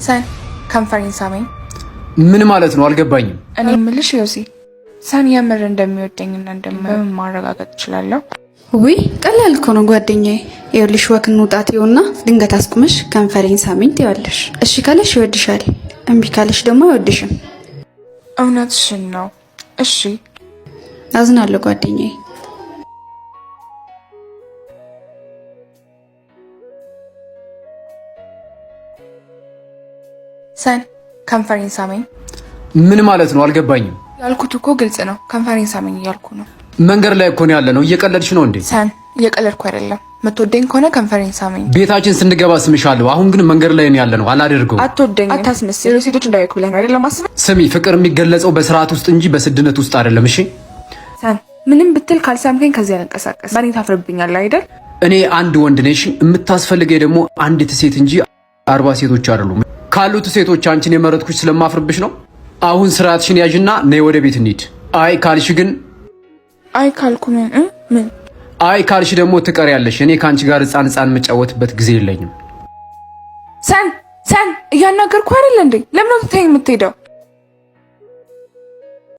ሰን ከንፈሬን ሳመኝ። ምን ማለት ነው? አልገባኝም። እኔ የምልሽ ዮሲ፣ ሰን የምር እንደሚወደኝና እንደምን ማረጋገጥ እችላለሁ? ውይ ቀላል እኮ ነው ጓደኛዬ። ይኸውልሽ walk እንውጣ ትይውና ድንገት አስቁመሽ ከንፈሬን ሳሚኝ ትይዋለሽ። እሺ ካለሽ ይወድሻል፣ እምቢ ካለሽ ደግሞ አይወድሽም። እውነትሽን ነው። እሺ። አዝናለሁ ጓደኛዬ። ሰን ከንፈሬን ሳመኝ። ምን ማለት ነው? አልገባኝም። ያልኩት እኮ ግልጽ ነው። ከንፈሬን ሳመኝ እያልኩ ነው። መንገድ ላይ እኮ ነው ያለ ነው። እየቀለድሽ ነው እንዴ? ሰን እየቀለድኩ አይደለም። ምትወደኝ ከሆነ ከንፈሬን ሳመኝ። ቤታችን ስንገባ ስምሻለሁ። አሁን ግን መንገድ ላይ ነው ያለ ነው። አላደርገውም። አትወደኝም። አታስመስል። ሌሎች ሴቶች እንዳይኩ ብለህ ነው አይደለም? አስበህ ስሚ፣ ፍቅር የሚገለጸው በስርዓት ውስጥ እንጂ በስድነት ውስጥ አይደለም። እሺ ሰን፣ ምንም ብትል ካልሳምከኝ ከዚህ አልንቀሳቀስ። በእኔ ታፍርብኛለህ አይደል? እኔ አንድ ወንድ ነሽ። የምታስፈልገኝ ደግሞ አንዲት ሴት እንጂ 40 ሴቶች አይደሉም። ካሉት ሴቶች አንቺን የመረጥኩሽ ስለማፍርብሽ ነው። አሁን ስርዓትሽን ያዥና ነይ ወደ ቤት እንሂድ። አይ ካልሽ ግን አይ ካልኩ ምን ምን አይ ካልሽ ደግሞ ትቀሪያለሽ። እኔ ከአንቺ ጋር ህፃን ህፃን የምጫወትበት ጊዜ የለኝም። ሰን ሰን እያናገርኩ አይደል እንዴ? ለምን ነው ትተኸኝ የምትሄደው?